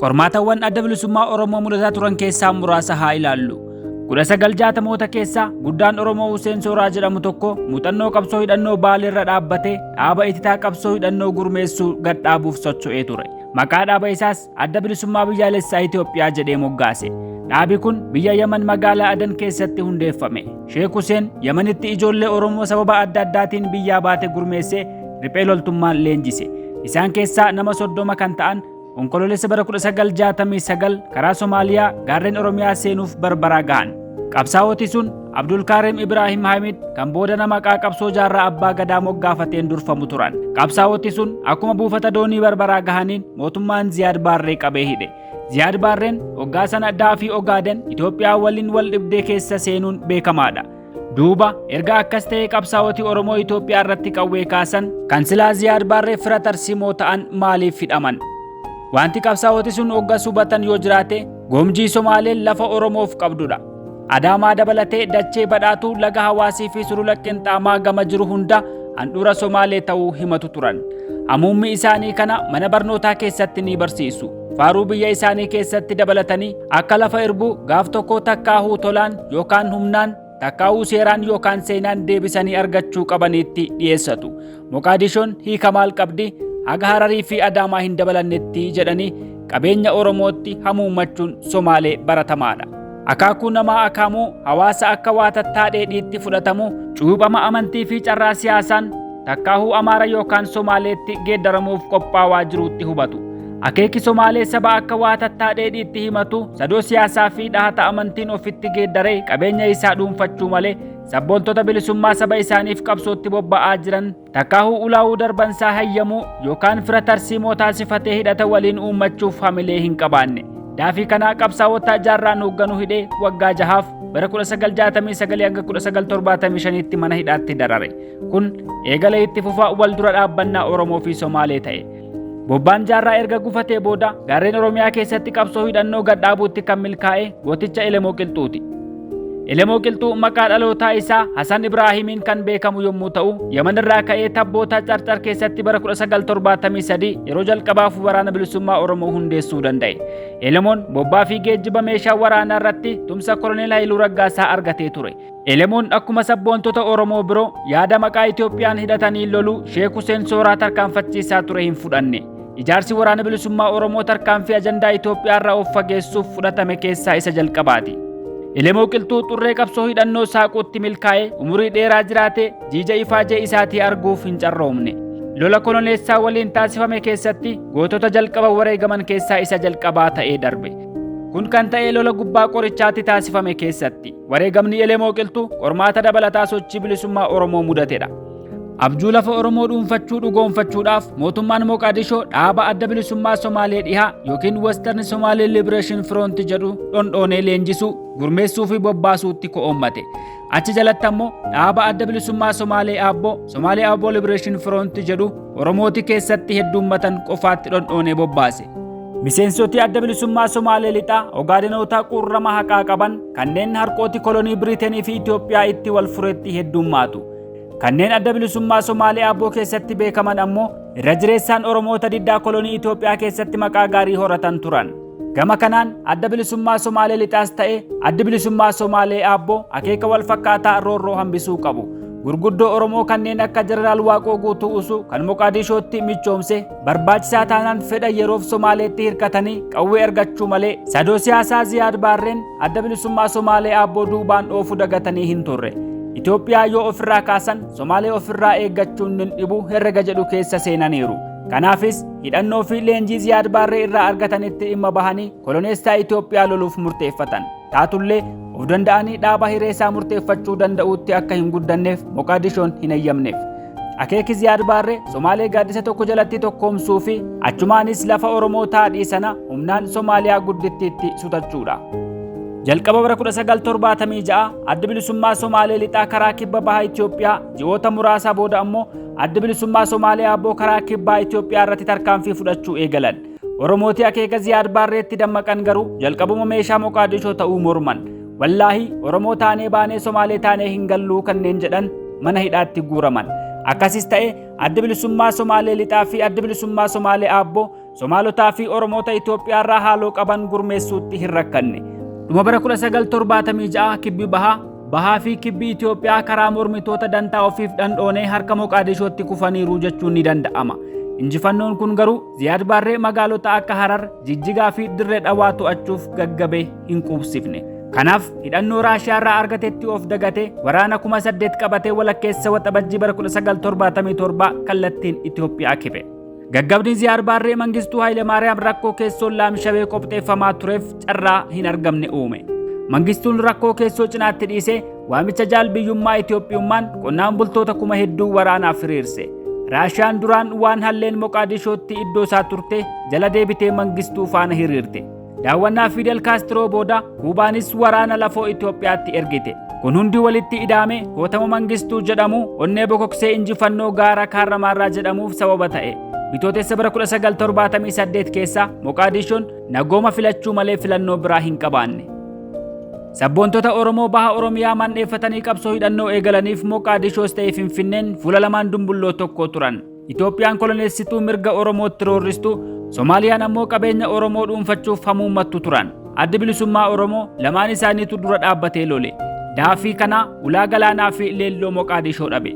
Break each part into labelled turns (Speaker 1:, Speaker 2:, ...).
Speaker 1: Qormaatawwan Adda Bilisummaa Oromoo mudataa turan keessaa muraasa haa ilaallu. 1960moota keessa guddaan Oromoo Huseen Sooraa jedhamu tokko muuxannoo qabsoo hidhannoo Baaleerra dhaabbatee dhaaba ititaa qabsoo hidhannoo gurmeessuu gad dhaabuuf socho'ee ture. Maqaa dhaaba isaas Adda Bilisummaa Biyyaalessaa Itoophiyaa jedhee moggaase. Dhaabi kun biyya Yaman magaalaa Adan keessatti hundeeffame. Sheek Huseen Yamanitti ijoollee Oromoo sababa adda addaatiin biyyaa baate gurmeessee riphee loltummaan leenjise. Isaan keessaa nama 30 kan ta'an Onkoloolessa bara 1969 karaa Somaaliyaa gaarreen Oromiyaa seenuuf Barbaraa gahan. Qabsaa'oti sun Abdulkaarim Ibraahim Hamid kan booda nama maqaa qabsoo Jaarraa Abbaa Gadaa moggaafateen durfamu turan. Qabsaa'oti sun akkuma buufata doonii Barbaraa gahaniin mootummaan Ziyaad Baarree qabee hidhe. Ziyaad Baarreen waggaa sana Daafii Ogaaden Itoophiyaa waliin wal dhibdee keessa seenuun beekamaadha. Duuba erga akkas ta'ee qabsaa'oti Oromoo Itoophiyaa irratti qawwee kaasan kan silaa Ziyaad Baarree fira tarsiimoo ta'an maaliif hidhaman? Wanti qabsaa'oti sun hoggas hubatan yoo jiraate goomjii Somaaleen lafa Oromoof qabdudha. Adaamaa dabalatee dachee badhaatuu laga Hawaasii fi sulula Qinxaamaa gama jiru hunda handhuura Somaalee ta'uu himatu turan. Hamuummi isaanii kana mana barnootaa keessatti ni barsiisu. Faaruu biyya isaanii keessatti dabalatanii akka lafa irbuu gaaf tokko takkaahuu tolaan yookaan humnaan takkaahuu seeraan yookaan seenaan deebisanii argachuu qabaniitti dhiyeessatu. Moqaadishoon hiika maal qabdi haga Hararii fi Adaamaa hin dabalannetti jedhanii qabeenya Oromootti hamuummachuun Somaalee baratamaadha. Akaakuu namaa akaamuu hawaasa akka waatattaa dheedhiitti fudhatamu cuuphama amantii fi carraa siyaasaan takkaahuu Amaara yookaan Somaaleetti geeddaramuuf qophaawaa jiruutti hubatu. Akeeki Somaalee saba akka waatattaa dheedhiitti himatu sadoo siyaasaa fi dhahata amantiin ofitti geeddaree qabeenya isaa dhuunfachuu malee sabboontota bilisummaa saba isaaniif qabsootti bobba'aa jiran takkaahuu ulaa'uu darbansaa hayyamuu yookaan fira tarsiimoo taasifatee hidhata waliin uummachuuf hamilee hin qabaanne. Daafii kanaa qabsaa'ota Jaarraan hoogganuu hidhee waggaa jahaaf bara 1969 hanga 1975tti mana hidhaatti darare. Kun eegala itti fufaa wal dura dhaabbannaa Oromoo fi Somaalee ta'e. Bobbaan Jaarraa erga gufatee booda gaarreen Oromiyaa keessatti qabsoo hidhannoo gad dhaabuutti kan milkaa'e gooticha Elemoo Qilxuuti. Elemoo Qilxuu maqaa dhalootaa isaa Hasan Ibraahimiin kan beekamu yommuu ta'u, Yaman irraa ka'ee tabboota Carcar keessatti bara 1973 yeroo jalqabaaf waraana bilisummaa Oromoo hundeessuu danda'e. Elemoon bobbaa fi geejjiba meeshaa waraanaa irratti tumsa Koloneel Hayiluu Raggaasaa argatee ture. Elemoon akkuma sabboontota Oromoo biroo yaada maqaa Itoophiyaan hidhatanii loluu Sheek Huseen Sooraa tarkaanfachiisaa ture hin fudhanne. Ijaarsi waraana bilisummaa Oromoo tarkaanfii ajandaa Itoophiyaa irraa of fageessuuf fudhatame keessaa isa jalqabaati. Elemoo Qilxuu xurree qabsoo hidhannoo saaquutti milkaa'ee umurii dheeraa jiraate jiija ifaajee isaatii arguuf hin carroomne. Lola koloneessaa waliin taasifame keessatti gootota jalqaba wareegaman keessaa isa jalqabaa ta'ee darbe. Kun kan ta'e lola gubbaa qorichaatti taasifame keessatti. Wareegamni Elemoo Qilxuu qormaata dabalataa sochii bilisummaa Oromoo mudatedha. Abjuu lafa Oromoo dhuunfachuu dhugoomfachuudhaaf mootummaan Moqaadishoo dhaaba Adda Bilisummaa Somaalee Dhihaa yookiin Western Somali Liberation Front jedhu dhondhoonee leenjisuu, gurmeessuu fi bobbaasuutti ko'oommate. Achi jalatti ammoo dhaaba Adda Bilisummaa Somaalee Aabboo, Somaalee Aabboo Liberation Front jedhu Oromooti keessatti hedduummatan qofaatti dhondhoonee bobbaase. Miseensoti Adda Bilisummaa Somaalee Lixaa Ogaadenoota quurrama haqaa qaban kanneen harqooti kolonii Biriitenii fi Itoophiyaa itti wal furetti heddummaatu. Kanneen Adda Bilisummaa Somaalee Aabboo keessatti beekaman ammoo irra jireessaan Oromoota diddaa kolonii Itoophiyaa keessatti maqaa gaarii horatan turan. Gama kanaan Adda Bilisummaa Somaalee Lixaas ta'e Addi Bilisummaa Somaalee Aabboo akeeka wal fakkaataa roorroo hambisuu qabu. Gurguddoo Oromoo kanneen akka Jeneraal Waaqoo Guutuu Usuu kan Moqaadishootti michoomse barbaachisaa taanaan fedha yeroof Somaaleetti hirkatanii qawwee argachuu malee sadoo siyaasaa Ziyaad Baarreen Adda Bilisummaa Somaalee Aabboo duubaan dhoofu dagatanii hin turre. Itoophiyaa yoo ofirraa kaasan Somaalee ofirraa eeggachuun nin dhibu herrega jedhu keessa seenaniiru. Kanaafis hidhannoo fi leenjii Ziyaad Baarree irraa argatanitti dhimma bahanii koloneessaa Itoophiyaa loluuf murteeffatan. Taatullee of danda'anii dhaaba hiree isaa murteeffachuu danda'uutti akka hin guddanneef Moqaadishoon hin eeyyamneef. Akeeki Ziyaad Baarree Somaalee gaaddisa tokko jalatti tokkoomsuu fi achumaanis lafa Oromoo taadhii sana humnaan Somaaliyaa guddittiitti sutachuudha. Jalqaba bara 1976 Addi Bilisummaa Somaalee Lixaa karaa kibba baha Itoophiyaa, ji'oota muraasa booda ammoo Addi Bilisummaa Somaalee Aabboo karaa kibbaa Itoophiyaa irratti tarkaanfii fudhachuu eegalan. Oromooti akeeka Ziyaad Baarreetti dammaqan garuu jalqabuma meeshaa Moqaadishoo ta'uu morman. Wallaahi Oromoo taanee baanee Somaalee taanee hin galluu kanneen jedhan mana hidhaatti guuraman. Akkasis ta'e Addi Bilisummaa Somaalee Lixaa fi Addi Bilisummaa Somaalee Aabboo Somaalotaa fi Oromoota Itoophiyaarraa haaloo qaban gurmeessuutti hin rakkanne. Dhuma bara 1976 kibbi bahaa, bahaa fi kibbi Itoophiyaa karaa mormitoota dantaa ofiif dhandhoonee harka Moqaadishootti kufaniiru jechuun ni danda'ama. Injifannoon kun garuu Ziyaad Baarree magaalota akka Harar, Jijjigaa fi Dirree Dhawaa to'achuuf gaggabee hin quubsifne. Kanaaf hidhannoo Raashiyaarraa argatetti of dagate waraana 8,000 qabatee walakkeessa Waxabajjii bara 1977 kallattiin Itoophiyaa kibe. Gaggabni Ziyaad Baarree Mangistuu Hayilemaariyaam rakkoo keessoon laamshabee qopheeffamaa tureef carraa hin argamne uume. Mangistuun rakkoo keessoo cinaatti dhiisee waamicha jaalbiyyummaa Itoophiyummaan qonnaan bultoota hedduu waraanaaf hiriirse. Raashiyaan duraan waan halleen Moqaadishootti iddoo isaa turte jala deebitee Mangistuu faana hiriirte. Daawwannaa Fidel Kaastiroo booda Kuubaanis waraana lafoo Itoophiyaatti ergite. Kun hundi walitti ida'ame kootama Mangistuu jedhamu onnee bokoksee injifannoo gaara Kaarramaarraa jedhamuuf sababa ta'e. Bitootessa bara 1978 keessa Moqaadishoon nagooma filachuu malee filannoo biraa hin qabaanne. Sabboontota Oromoo baha Oromiyaa mandheeffatanii qabsoo hidhannoo eegalaniif Moqaadishoos ta'e Finfinneen fuula lamaan dumbulloo tokko turan. Itoophiyaan koloneessituu mirga Oromootti roorristu, Somaaliyaan ammoo qabeenya Oromoo dhuunfachuuf hamuummattu turan. Addi bilisummaa Oromoo lamaan isaaniitu dura dhaabbatee lole. Daafii kana ulaa galaanaa fi leelloo Moqaadishoo dhabe.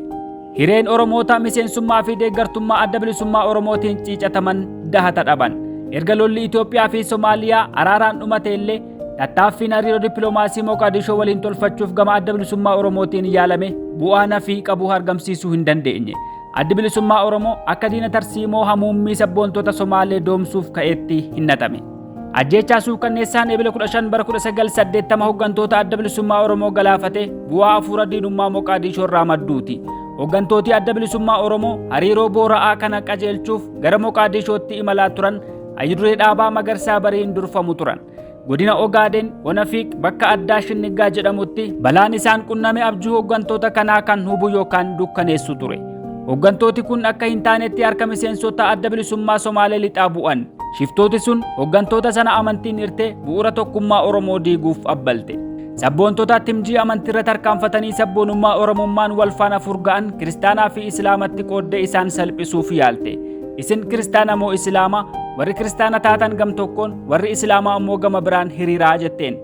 Speaker 1: Hireen Oromoota miseensummaa fi deeggartummaa adda bilisummaa Oromootiin ciicataman dahata dhaban. Erga lolli Itoophiyaa fi Somaaliyaa araaraan dhumate illee tattaaffiin hariiroo dippiloomaasii Moqaadishoo waliin tolfachuuf gama adda bilisummaa Oromootiin yaalame bu'aa nafii qabu argamsiisuu hin dandeenye. Addi bilisummaa Oromoo akka diina tarsiimoo hamuummii sabboontota Somaalee doomsuuf ka'eetti hin natame. Ajjeechaa suukanneessaan Ebila 15 bara 1980 hooggantoota adda bilisummaa Oromoo galaafate bu'aa hafuura diinummaa Moqaadishoo irraa madduuti. Hooggantooti adda bilisummaa Oromoo hariiroo boora'aa kana qajeelchuuf gara Moqaadishootti imalaa turan hayyuduree dhaabaa Magarsaa Bariin durfamu turan. Godina Ogaaden Onafiiq bakka addaa Shinniggaa jedhamutti balaan isaan qunname abjuu hooggantoota kanaa kan hubu yookaan dukkaneessu ture. Hooggantooti kun akka hin taanetti harka miseensota adda bilisummaa Somaalee lixaa bu'an. Shiftooti sun hooggantoota sana amantiin hirtee bu'uura tokkummaa Oromoo diiguuf abbalte. Sabboontota timjii amantiirra tarkaanfatanii sabboonummaa Oromummaan wal faana furga'an kiristaanaa fi Islaamatti qooddee isaan salphisuuf yaalte. Isin kiristaana moo Islaama? Warri kiristaana taatan gam tokkoon, warri Islaamaa ammoo gama biraan hiriiraa jetteen.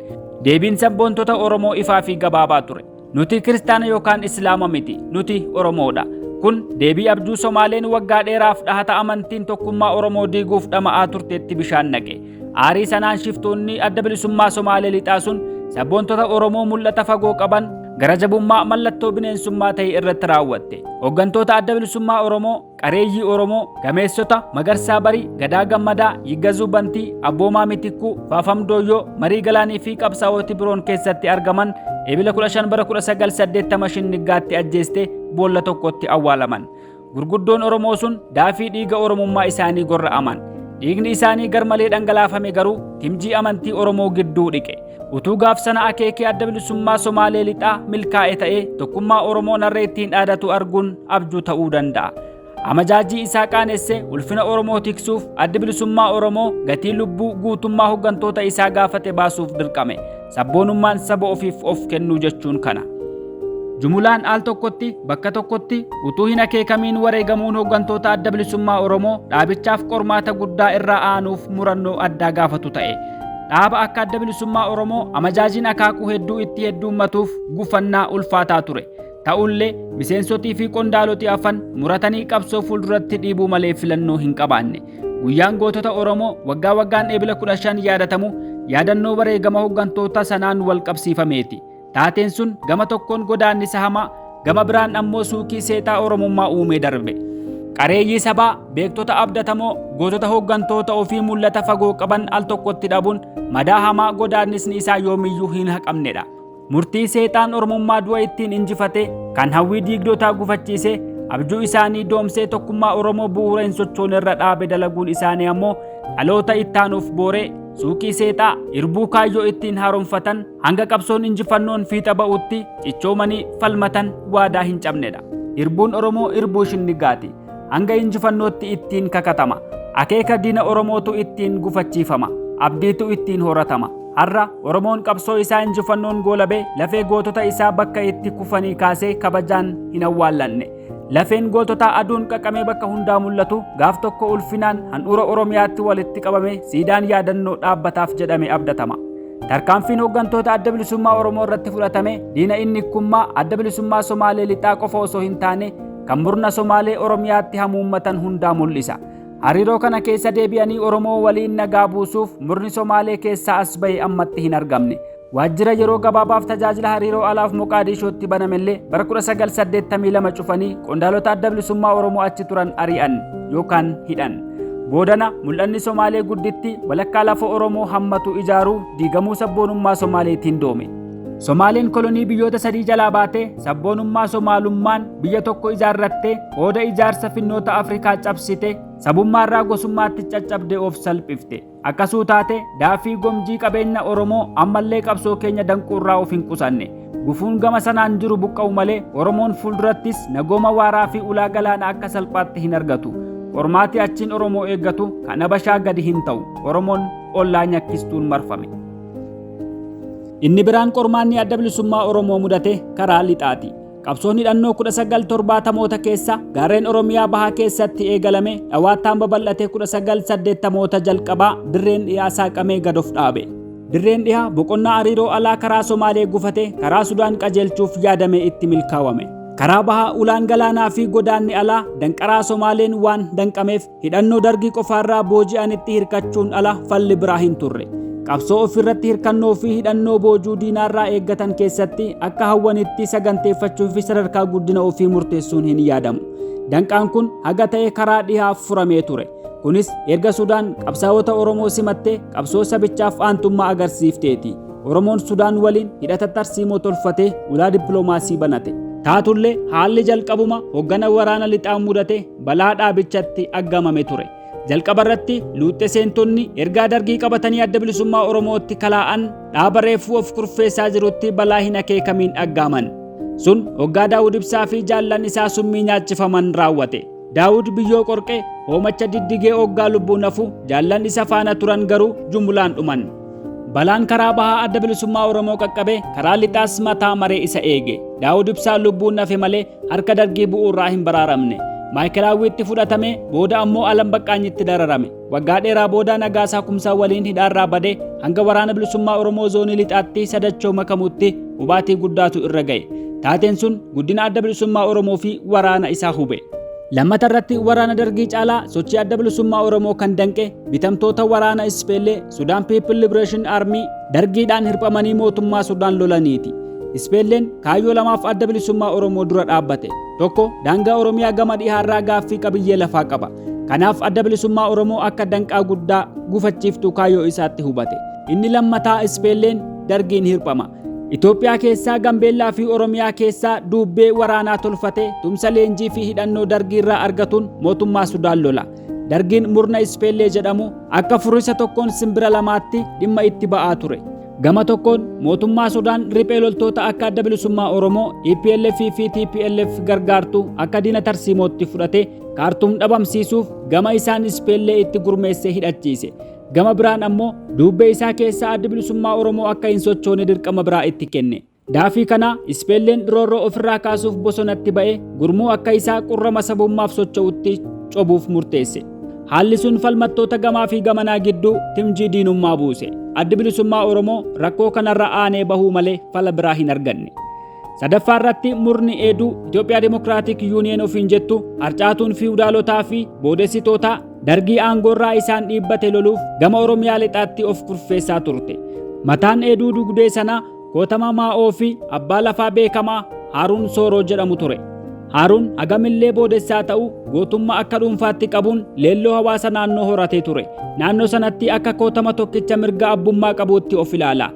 Speaker 1: Deebiin sabboontota Oromoo ifaa fi gabaabaa ture. Nuti kiristaana yookaan Islaama miti, nuti Oromoodha. Kun deebii abjuu Somaaleen waggaa dheeraaf dhahata amantiin tokkummaa Oromoo diiguuf dhama'aa turteetti bishaan naqe. Aarii sanaan shiftoonni adda bilisummaa Somaalee lixaa sun sabboontota Oromoo mul'ata fagoo qaban gara jabummaa mallattoo bineensummaa ta'e irratti raawwatte. Hooggantoota adda bilisummaa Oromoo, qareeyyii Oromoo, gameessota Magarsaa Barii, Gadaa Gammadaa, Yiggazuu Bantii, Abboomaa Mitikkuu, Faafam Dooyyoo, Marii Galaanii fi qabsaa'ooti biroon keessatti argaman Ebila 15 bara 1980 Shinniggaatti ajjeeste boolla tokkotti awwaalaman. Gurguddoon Oromoo sun daafii dhiiga Oromummaa isaanii gorra'aman. Dhiigni isaanii garmalee dhangalaafame garuu timjii amantii Oromoo gidduu dhiqe. Utuu gaaf sana akeekee adda bilisummaa Somaalee lixaa milkaa'e ta'ee tokkummaa Oromoo narra ittiin dhaadatu arguun abjuu ta'uu danda'a. Amajaajii isaa qaanessee ulfina Oromoo tiksuuf addi bilisummaa Oromoo gatii lubbuu guutummaa hooggantoota isaa gaafate baasuuf dirqame. Sabboonummaan saba ofiif of kennuu jechuun kana. Jumulaan al tokkotti bakka tokkotti utuu hin akeekamiin wareegamuun hooggantoota adda bilisummaa Oromoo dhaabichaaf qormaata guddaa irraa aanuuf murannoo addaa gaafatu ta'e. Dhaaba akka adda bilisummaa Oromoo amajaajiin akaakuu hedduu itti hedduummatuuf gufannaa ulfaataa ture. Ta'ullee miseensotii fi qondaalotii hafan muratanii qabsoo fuulduratti dhiibuu malee filannoo hin qabaanne. Guyyaan gootota Oromoo waggaa waggaan Ebila 15 yaadatamu yaadannoo wareegama hooggantoota sanaan wal qabsiifameeti. Taateen sun gama tokkoon godaannisa hamaa, gama biraan ammoo suuqii seetaa Oromummaa uumee darbe. Qareeyyii sabaa, beektota abdatamoo, gootota hooggantoota ofii mul'ata fagoo qaban al tokkotti dhabuun madaa hamaa godaannisni isaa yoomiyyuu hin haqamnedha. Murtii seexaan Oromummaa du'a ittiin injifate, kan hawwii diigdotaa gufachiise, abjuu isaanii doomsee tokkummaa Oromoo bu'uura hin sochoone irra dhaabe dalaguun isaanii ammoo dhaloota ittaanuuf booree suuqii seexaa irbuu kaayyoo ittiin haaromfatan hanga qabsoon injifannoon fiixa ba'utti cichoomanii falmatan waadaa hin cabnedha. Irbuun Oromoo irbuu shinnigaati. Hanga injifannootti ittiin kakatama. Akeeka diina Oromootu ittiin gufachiifama. Abdiitu ittiin horatama. Har'a Oromoon qabsoo isaa injifannoon goolabee lafee gootota isaa bakka itti kufanii kaasee kabajaan hin awwaallanne. Lafeen goototaa aduun qaqamee bakka hundaa mul'atu gaaf tokko ulfinaan handhuura Oromiyaatti walitti qabame siidaan yaadannoo dhaabbataaf jedhame abdatama. Tarkaanfiin hooggantoota Adda Bilisummaa Oromoo irratti fudhatame diina inni kummaa Adda Bilisummaa Somaalee lixaa qofa osoo hin taane kan murna Somaalee Oromiyaatti hamuummatan hundaa mul'isa. Hariiroo kana keessa deebi'anii Oromoo waliin nagaa buusuuf murni Somaalee keessaa as bahe ammatti hin argamne. Waajjira yeroo gabaabaaf tajaajila hariiroo alaaf Moqaadishootti banamellee bara 1982 cufanii qondaalota Adda Bilisummaa Oromoo achi turan ari'an yookaan hidhan. Boodana mul'anni Somaalee gudditti walakkaa lafa Oromoo hammatu ijaaruu diigamuu sabboonummaa Somaaleetiin doome. Somaaleen kolonii biyyoota sadii jalaa baatee sabboonummaa Somaalummaan biyya tokko ijaarrattee qooda ijaarsa finnoota Afrikaa cabsite sabummaarraa gosummaatti caccabdee of salphifte. Akkasuu taate daafii gomjii qabeenya Oromoo ammallee qabsoo keenya danquurraa of hin qusanne. Gufuun gama sanaan jiru buqqa'u malee Oromoon fuuldurattis nagooma waaraa fi ulaa galaanaa akka salphaatti hin argatu. Qormaati achiin Oromoo eeggatu kan Habashaa gadi hin ta'u. Oromoon ollaa nyakkistuun marfame. Inni biraan qormaanni Adda Bilisummaa Oromoo mudate karaa lixaati. Qabsoon hidhannoo 1970moota keessa gaarreen Oromiyaa bahaa keessatti eegalame dhawaataan babal'atee 1980moota jalqabaa dirreen dhiyaa saaqamee gad of dhaabe. Dirreen dhiyaa boqonnaa hariiroo alaa karaa Somaalee gufate karaa Sudaan qajeelchuuf yaadame itti milkaawame. Karaa bahaa ulaan galaanaa fi godaanni alaa danqaraa Somaaleen waan danqameef hidhannoo dargii qofaarraa booji'anitti hirkachuun ala falli biraa hin turre. Qabsoo ofirratti hirkannoo fi hidhannoo boojuu diinaarraa eeggatan keessatti akka hawwanitti saganteeffachuu fi sadarkaa guddina ofii murteessuun hin yaadamu. Danqaan kun haga ta'e karaa dhihaaf furamee ture. Kunis erga Sudaan qabsaa'ota Oromoo simattee qabsoo sabichaaf aantummaa agarsiifteeti. Oromoon Sudaan waliin hidhata tarsiimoo tolfatee ulaa dippiloomaasii banate. Taatullee haalli jalqabuma hoggana waraana lixaa mudate balaa dhaabichatti aggamame ture. Jalqaba irratti luuxxe seentonni ergaa dargii qabatanii Adda Bilisummaa Oromootti kalaa'an dhaaba reefuu of kurfeessaa jirutti balaa hin akeekamiin aggaaman. Sun hoggaa Daawud Ibsaa fi jaallan isaa summii nyaachifaman raawwate. Daawud biyyoo qorqee hoomacha diddigee hoggaa lubbuun hafu jaallan isa faana turan garuu jumlaan dhuman. Balaan karaa bahaa Adda Bilisummaa Oromoo qaqqabe karaa lixaas mataa maree isa eege. Daawud Ibsaa lubbuun hafe malee harka dargii bu'uurraa hin baraaramne. Maayikelaawwiitti fudhatame booda ammoo Alam Baqqaanyitti dararame. Waggaa dheeraa booda Nagaasaa Kumsaa waliin hidhaarraa badee hanga waraana bilisummaa Oromoo zoonii lixaatti sadachoo makamutti hubaatii guddaatu irra ga'e. Taateen sun guddina Adda Bilisummaa Oromoo fi waraana isaa hube. Lammata irratti waraana dargii caalaa sochii Adda Bilisummaa Oromoo kan danqe bitamtoota waraana Ispeellee Sudaan People Liberation Army dargiidhaan hirphamanii mootummaa Sudaan lolaniiti. Ispeelleen kaayyoo lamaaf Adda Bilisummaa Oromoo dura dhaabbate. Tokko daangaa Oromiyaa gama dhihaarraa gaaffii qabiyyee lafaa qaba. Kanaaf Adda Bilisummaa Oromoo akka danqaa guddaa gufachiiftuu kaayyoo isaatti hubate. Inni lammataa Ispeelleen dargiin hirphama. Itoophiyaa keessaa Gambeellaa fi Oromiyaa keessaa duubbee waraanaa tolfate tumsa leenjii fi hidhannoo dargiirraa argatuun mootummaa Sudaan lola. Dargiin murna Ispeellee jedhamu akka furrisa tokkoon simbira lamaatti dhimma itti ba'aa ture. Gama tokkoon mootummaa Sudaan riphee loltoota akka Adda Bilisummaa Oromoo, EPLF fi TPLF gargaartu akka diina tarsiimootti fudhate Kaartuum dhabamsiisuuf gama isaan Ispeellee itti gurmeessee hidhachiise. Gama biraan ammoo duubbee isaa keessaa Adda Bilisummaa Oromoo akka hin sochoone dirqama biraa itti kenne. Daafii kana Ispeelleen roorroo ofirraa kaasuuf bosonatti ba'e gurmuu akka isaa qurrama sabummaaf socho'utti cobuuf murteesse. Haalli sun falmattoota gamaa fi gamanaa gidduu timjii diinummaa buuse. Addi Bilisummaa Oromoo rakkoo kanarra aanee bahuu malee fala biraa hin arganne. Sadaffaa irratti murni eeduu Itoophiyaa Dimokiraatik Yuuniyeen ofiin jettu harcaatuun fiwudaalotaa fi boodessitoota dargii aangoorraa isaan dhiibbate loluuf gama Oromiyaa lixaatti of kurfeessaa turte. Mataan eeduu dugdee sanaa kootama Maa'oo fi abbaa lafaa beekamaa Haaruun Sooroo jedhamu ture. Haaruun hagamillee boodessaa ta'u gootummaa akka dhuunfaatti qabuun leelloo hawaasa naannoo horatee ture. Naannoo sanatti akka kootama tokkicha mirga abbummaa qabuutti of ilaala.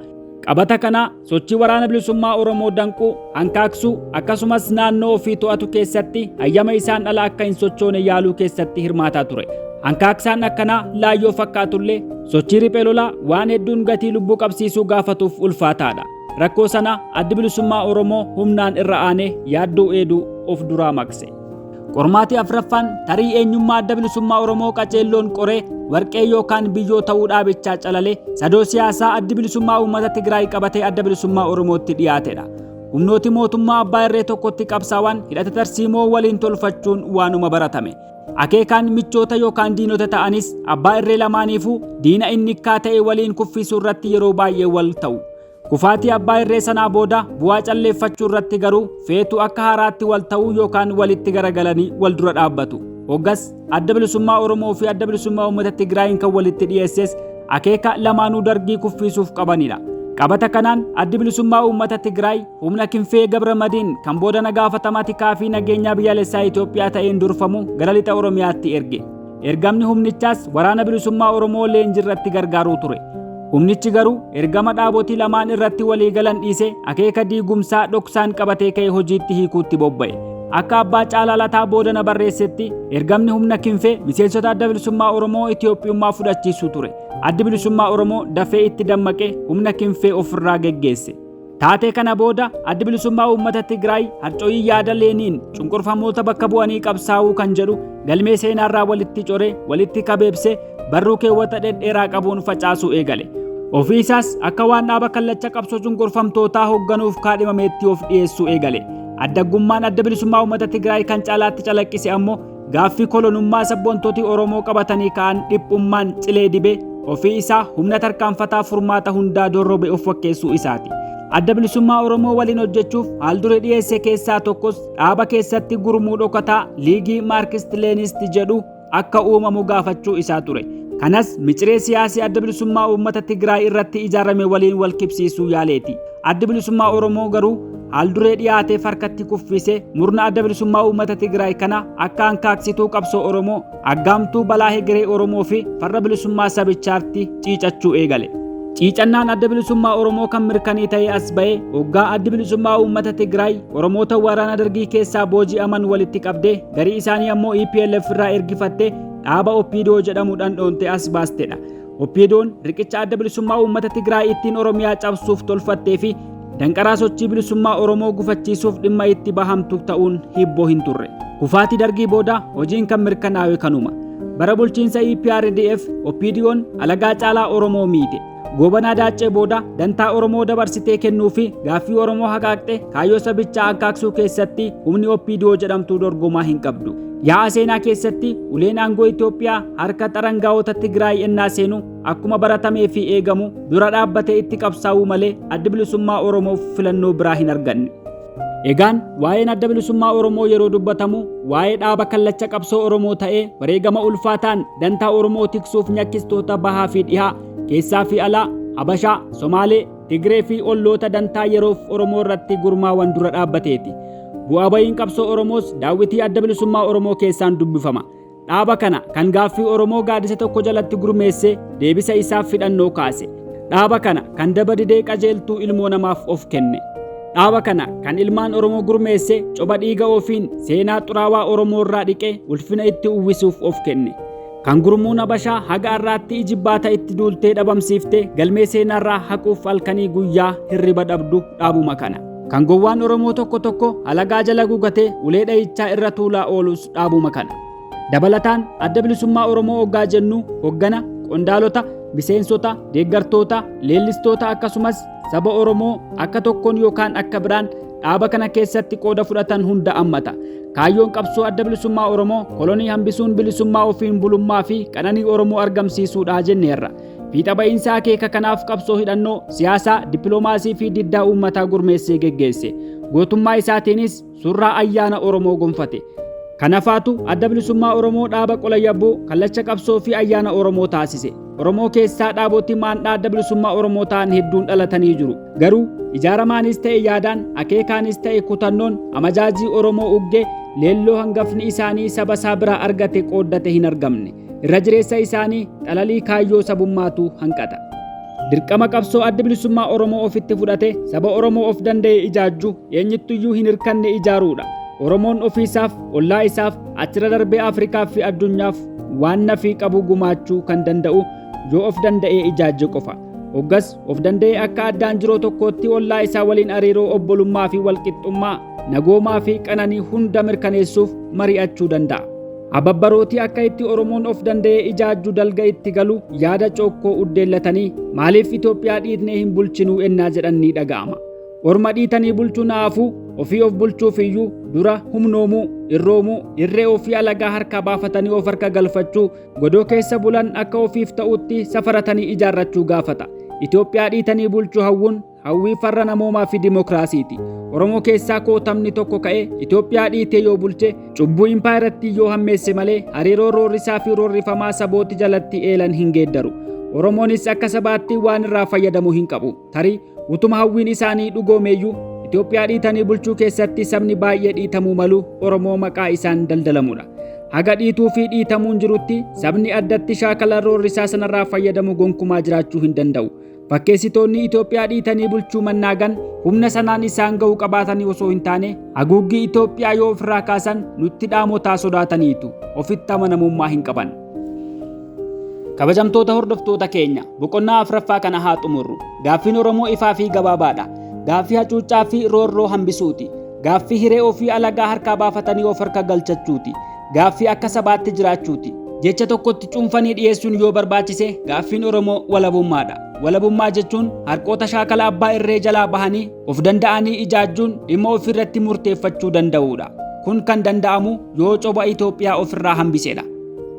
Speaker 1: Qabata kana sochii waraana bilisummaa Oromoo danquu, hankaaksuu akkasumas naannoo ofii to'atu keessatti hayyama isaan ala akka hin sochoone yaaluu keessatti hirmaataa ture. Hankaaksaan akkanaa laayyoo fakkaatullee sochii riphee lolaa waan hedduun gatii lubbuu qabsiisuu gaafatuuf ulfaataadha. Rakkoo sana Addi Bilisummaa Oromoo humnaan irra aanee yaaddoo eeduu of duraa maqse. Qormaati afraffaan tarii eenyummaa Adda Bilisummaa Oromoo qaceelloon qoree warqee yookaan biyyoo ta'uu dhaabichaa calalee sadoo siyaasaa Addi Bilisummaa Uummata Tigraay qabatee Adda Bilisummaa Oromootti dhiyaatedha. humnooti mootummaa abbaa irree tokkotti qabsaawwan hidhata tarsiimoo waliin tolfachuun waanuma baratame. Akeekaan michoota yookaan diinota ta'anis abbaa irree lamaaniifuu diina innikkaa ta'e waliin kuffisuu irratti yeroo baay'ee wal ta'u. Kufaatii abbaa irree sanaa booda bu'aa calleeffachuu irratti garuu feetu akka haaraatti wal ta'uu yookaan walitti garagalanii wal dura dhaabbatu. Hoggas Adda Bilisummaa Oromoo fi Adda Bilisummaa Uummata Tigraayin kan walitti dhiyeesses akeeka lamaanuu Dargii kuffisuuf qabanidha. Qabata kanaan Addi Bilisummaa Uummata Tigraay humna Kinfee Gabramadiin kan boodana gaafatamaa tikaa fi nageenyaa biyyaalessaa Itoophiyaa ta'een durfamu gara lixa Oromiyaatti erge. Ergamni humnichaas waraana bilisummaa Oromoo leenjirratti gargaaruu ture. Humnichi garuu ergama dhaabotii lamaan irratti walii galan dhiise akeeka diigumsaa dhoksaan qabatee ka'e hojiitti hiikuutti bobba'e. Akka Abbaa Caalaa Lataa boodana barreessetti ergamni humna Kinfee miseensota Adda Bilisummaa Oromoo Itoophiyummaa fudhachiisuu ture. Addi Bilisummaa Oromoo dafee itti dammaqee humna Kinfee ofirraa geggeesse. Taatee kana booda Addi Bilisummaa Uummata Tigraay harcooyii yaada Leeniin cunqurfamoota bakka bu'anii qabsaa'uu kan jedhu galmee seenaarraa walitti coree walitti kabeebsee barruu keewwata dhedheeraa qabuun facaasuu eegale. Ofii isaas akka waan dhaaba kallacha qabsoo cunqurfamtootaa hoogganuuf kaadhimameetti of dhiyeessuu eegale. Addaggummaan Adda Bilisummaa Uummata Tigraay kan caalaatti calaqqise ammoo gaaffii kolonummaa sabboontooti Oromoo qabatanii ka'an dhiphummaan cilee dibee ofii isaa humna tarkaanfataa furmaata hundaa dorrobe of fakkeessuu isaati. Adda Bilisummaa Oromoo waliin hojjechuuf haal-duree dhiyeesse keessaa tokkos dhaaba keessatti gurmuu dhokataa Liigii Maarkist Leenist jedhu akka uumamu gaafachuu isaa ture. Kanas miciree siyaasii Adda Bilisummaa Uummata Tigraay irratti ijaarame waliin wal kibsiisuu yaaleeti. Addi Bilisummaa Oromoo garuu haal-duree dhiyaateef harkatti kuffisee murna Adda Bilisummaa Uummata Tigraay kana akka hankaaksituu qabsoo Oromoo, aggaamtuu balaa hegeree Oromoo fi farra bilisummaa sabichaatti ciicachuu eegale. Ciicannaan Adda Bilisummaa Oromoo kan mirkanii ta'ee as ba'e hoggaa Addi Bilisummaa Uummata Tigraay Oromoota waraana Dargii keessaa booji'aman walitti qabdee garii isaanii ammoo EPLF irraa ergifattee dhaaba OPDO jedhamuudhaan dhoontee as baastedha. OPDOn riqicha Adda Bilisummaa Uummata Tigraay ittiin Oromiyaa cabsuuf tolfattee fi danqaraa sochii bilisummaa Oromoo gufachiisuuf dhimma itti bahamtu ta'uun hibboo hin turre. Kufaatii Dargii booda hojiin kan mirkanaa'e kanuma. Bara bulchiinsa EPRDF OPDOn alagaa caalaa Oromoo miite. Goobanaa Daaccee booda dantaa Oromoo dabarsitee kennuu fi gaaffii Oromoo haqaaqxe kaayyoo sabichaa akkaaksuu keessatti humni OPDO jedhamtu dorgomaa hin qabdu. Yaa'a seenaa keessatti uleen aangoo Itoophiyaa harka xarangaa'ota Tigraay ennaa seenu akkuma baratamee fi eegamu dura dhaabbatee itti qabsaa'uu malee Addi Bilisummaa Oromoof filannoo biraa hin arganne. Egaan waa'een Adda Bilisummaa Oromoo yeroo dubbatamu waa'ee dhaaba kallacha qabsoo Oromoo ta'ee wareegama ulfaataan dantaa Oromoo tiksuuf nyakkistoota bahaa fi dhihaa keessaa fi alaa Habashaa, Somaalee, Tigree fi olloota dantaa yeroof Oromoo irratti gurmaawwan dura dhaabbateeti. Bu'aa ba'iin qabsoo Oromoos daawwitii Adda Bilisummaa Oromoo keessaan dubbifama. Dhaaba kana kan gaaffii Oromoo gaaddisa tokko jalatti gurmeessee deebisa isaaf hidhannoo kaase. Dhaaba kana kan daba didee qajeeltuu ilmoo namaaf of kenne. Dhaaba kana kan ilmaan Oromoo gurmeessee coba dhiiga ofiin seenaa xuraawaa Oromoo irraa dhiqee ulfina itti uwwisuuf of kenne. Kan gurmuun Habashaa haga har'aatti ijibbaata itti duultee dhabamsiiftee galmee seenaarraa haquuf halkanii guyyaa hirriba dhabdu dhaabuma kana. Kan gowwaan Oromoo tokko tokko alagaa jala gugatee ulee dhahichaa irra tuulaa oolus dhaabuma kana. Dabalataan Adda Bilisummaa Oromoo hoggaa jennu hoggana, qondaalota, miseensota, deeggartoota, leellistoota akkasumas saba Oromoo akka tokkoon yookaan akka biraan dhaaba kana keessatti qooda fudhatan hunda ammata. Kaayyoon qabsoo Adda Bilisummaa Oromoo kolonii hambisuun bilisummaa ofiin bulummaa fi qananii Oromoo argamsiisuudha jenneerra. Fiixa ba'iinsa akeeka kanaaf qabsoo hidhannoo, siyaasaa, dippiloomaasii fi diddaa uummataa gurmeessee geggeesse. Gootummaa isaatiinis surraa ayyaana Oromoo gonfate. Kanafaatu Adda Bilisummaa Oromoo dhaaba qola yabbuu kallacha qabsoo fi ayyaana Oromoo taasise. Oromoo keessaa dhaabotii maandhaa Adda Bilisummaa Oromoo ta'an hedduun dhalatanii jiru. Garuu ijaaramaanis ta'e yaadaan, akeekaanis ta'e kutannoon amajaajii Oromoo uggee leelloo hangafni isaanii saba isaa biraa argate qooddate hin argamne. Irra jireessa isaanii xalalii kaayyoo sabummaatu hanqata. Dirqama qabsoo Adda Bilisummaa Oromoo ofitti fudhate saba Oromoo of danda'e ijaajju eenyuttuyyuu hin hirkanne ijaaruudha. Oromoon ofiisaaf, ollaa isaaf, achirra darbee Afrikaa fi addunyaaf waan nafii qabu gumaachuu kan danda'u yoo of danda'ee ijaajje qofa. Hoggas of danda'ee akka addaan jiroo tokkootti ollaa isaa waliin hariiroo obbolummaa fi walqixxummaa, nagoomaa fi qananii hunda mirkaneessuuf mari'achuu danda'a. Ababbarootii akka itti Oromoon of danda'ee ijaajju dalga itti galu yaada cookkoo uddeellatanii maaliif Itoophiyaa dhiitnee hin bulchinuu ennaa jedhan ni dhaga'ama. Orma dhiitanii bulchuun haa hafuu, ofii of bulchuuf iyyuu dura humnoomuu, irroomuu, irree ofii alagaa harkaa baafatanii of harka galfachuu, godoo keessa bulan akka ofiif ta'utti safaratanii ijaarrachuu gaafata. Itoophiyaa dhiitanii bulchuu hawwuun hawwii farra namoomaa fi dimokiraasiiti. Oromoo keessaa kootamni tokko ka'ee Itoophiyaa dhiitee yoo bulche cubbuu impaayerattii yoo hammeesse malee hariiroo roorrisaa fi roorrifamaa sabooti jalatti eelan hin geeddaru. Oromoonis akka sabaatti waan irraa fayyadamu hin qabu. Tarii utuma hawwiin isaanii dhugoomeeyyuu Itoophiyaa dhiitanii bulchuu keessatti sabni baay'ee dhiitamuu malu Oromoo maqaa isaan daldalamudha. Haga dhiituu fi dhiitamuun jirutti sabni addatti shaakala roorrisaa sanarraa fayyadamu gonkumaa jiraachuu hin danda'u. Fakkeessitoonni Itoophiyaa dhiitanii bulchuu mannaagan humna sanaan isaan ga'uu qabaatanii osoo hin taane haguuggii Itoophiyaa yoo ofirraa kaasan nutti dhaamotaa sodaataniitu ofitti amanamummaa hin qaban. Kabajamtoota hordoftoota keenya boqonnaa afraffaa kana haa xumurru. Gaaffiin Oromoo ifaa fi gabaabaadha. Gaaffii hacuuccaa fi roorroo hambisuuti. Gaaffii hiree ofii alagaa harkaa baafatanii of harka galchachuuti. Gaaffii akka sabaatti jiraachuuti. Jecha tokkotti cuunfanii dhiyeessuun yoo barbaachise gaaffiin Oromoo walabummaadha. Walabummaa jechuun harqoota shaakala abbaa irree jalaa bahanii of danda'anii ijaajjuun dhimma ofirratti murteeffachuu danda'uudha. Kun kan danda'amu yoo coba Itoophiyaa ofirraa hambisedha.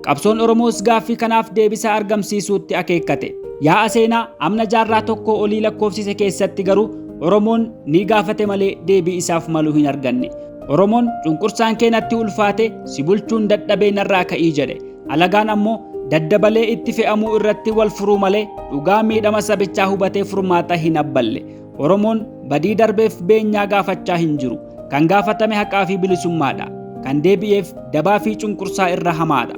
Speaker 1: Qabsoon Oromoos gaaffii kanaaf deebisa argamsiisuutti akeekkate. Yaa'a seenaa amna jaarraa tokko olii lakkoofsise keessatti garuu Oromoon ni gaafate malee deebii isaaf malu hin arganne. Oromoon cunqursaan kee natti ulfaate si bulchuun dadhabee narraa ka'ii jedhe. Alagaan ammoo daddabalee itti fe'amuu irratti wal furuu malee dhugaa miidhama sabichaa hubatee furmaata hin abballe. Oromoon badii darbeef beenyaa gaafachaa hin jiru. Kan gaafatame haqaa fi bilisummaadha. Kan deebi'eef dabaa fi cunqursaa irra hamaadha.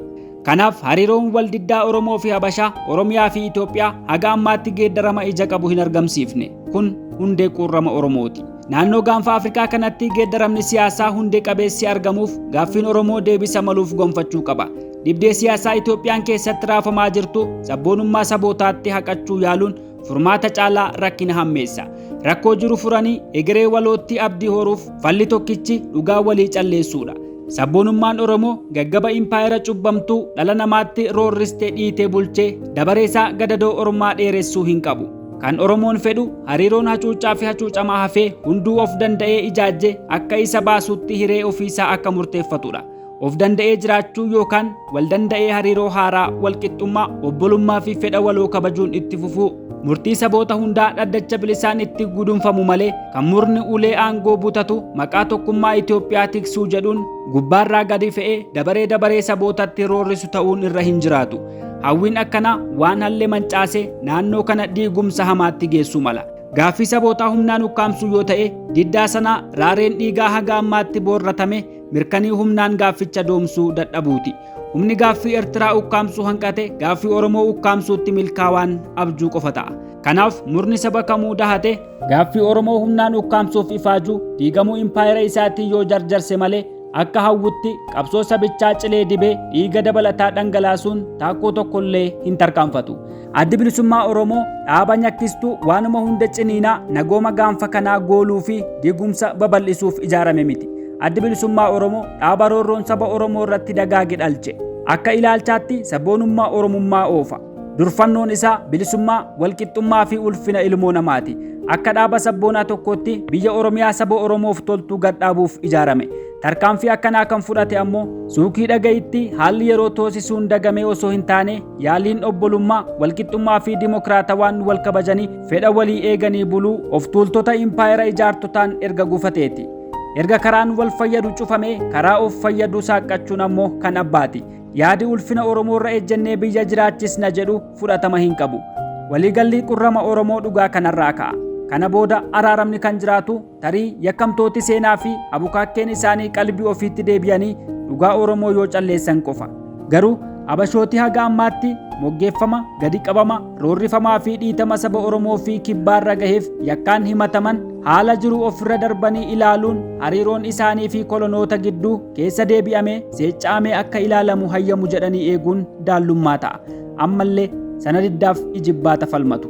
Speaker 1: Kanaaf hariiroon wal diddaa Oromoo fi Habashaa, Oromiyaa fi Itoophiyaa haga ammaatti geeddarama ija qabu hin argamsiifne. Kun hundee quurrama Oromooti. Naannoo gaanfa Afrikaa kanatti geeddaramni siyaasaa hundee qabeessi argamuuf gaaffiin Oromoo deebisa maluuf gonfachuu qaba. Dhibdee siyaasaa Itoophiyaan keessatti raafamaa jirtu sabboonummaa sabootaatti haqachuu yaaluun furmaata caalaa rakkina hammeessa. Rakkoo jiru furanii egeree walootti abdii horuuf falli tokkichi dhugaa walii calleessuudha. Sabboonummaan Oromoo gaggaba impaayera cubbamtuu dhala namaatti roorristee dhiitee bulchee dabareesaa gadadoo ormaa dheeressuu hin qabu. Kan Oromoon fedhu hariiroon hacuuccaa fi hacuucamaa hafee hunduu of danda'ee ijaajje akka isa baasutti hiree ofiisaa akka murteeffatudha. Of danda'ee jiraachuu yookaan wal danda'ee hariiroo haaraa walqixxummaa obbolummaa fi fedha waloo kabajuun itti fufuu murtii saboota hundaa dhaddacha bilisaan itti gudunfamu malee kan murni ulee aangoo butatu maqaa tokkummaa Itoophiyaa tiksuu jedhuun gubbaarraa gadi fe'ee dabaree dabaree sabootatti roorrisu ta'uun irra hin jiraatu. Hawwiin akkanaa waan hallee mancaasee naannoo kana diigumsa hamaatti geessuu mala. Gaaffii sabootaa humnaan ukkaamsuu yoo ta'e diddaa sanaa raareen dhiigaa haga ammaatti boorratame mirkanii humnaan gaafficha doomsuu dadhabuuti. Humni gaaffii Eertiraa ukkaamsuu hanqate gaaffii Oromoo ukkaamsuutti milkaawaan abjuu qofa ta'a. Kanaaf murni saba kamuu dahate gaaffii Oromoo humnaan ukkaamsuuf ifaaju diigamuu impaayera isaatii yoo jarjarse malee akka hawwutti qabsoo sabichaa cilee dibee dhiiga dabalataa dhangalaasuun taakkoo tokkollee hin tarkaanfatu. Addi bilisummaa Oromoo dhaaba nyakkistuu waanuma hunda ciniinaa nagooma gaanfa kanaa gooluu fi diigumsa babal'isuuf ijaarame miti. Addi bilisummaa Oromoo dhaaba roorroon saba Oromoo irratti dagaage dhalche. Akka ilaalchaatti sabboonummaa Oromummaa oofa. Durfannoon isaa bilisummaa, walqixxummaa fi ulfina ilmoo namaati. Akka dhaaba sabboonaa tokkootti biyya Oromiyaa saba Oromoof toltuu gad dhaabuuf ijaarame. Tarkaanfii akkanaa kan fudhate ammoo suukii dhaga'itti haalli yeroo toosisuun dagamee osoo hin taane yaaliin obbolummaa, walqixxummaa fi dimokiraatawaan wal kabajanii fedha walii eeganii buluu of tuultota impaayera ijaartotaan erga gufateeti. Erga karaan wal fayyadu cufamee karaa of fayyadu saaqqachuun ammoo kan abbaati. Yaadi ulfina Oromoo irra ejjennee biyya jiraachisna jedhu fudhatama hin qabu. Waliigalli qurrama Oromoo dhugaa kanarraa ka'a. Kana booda araaramni kan jiraatu tarii yakkamtooti seenaa fi abukaakkeen isaanii qalbii ofiitti deebi'anii dhugaa Oromoo yoo calleessan qofa. Garuu Abashooti haga ammaatti moggeeffama, gadi qabama, roorrifamaa fi dhiitama saba Oromoo fi kibbaarra gaheef yakkaan himataman haala jiru ofirra darbanii ilaaluun hariiroon isaanii fi kolonoota gidduu keessa deebi'amee seecca'amee akka ilaalamu hayyamu jedhanii eeguun daallummaa ta'a. Ammallee sana diddaaf ijibbaata falmatu.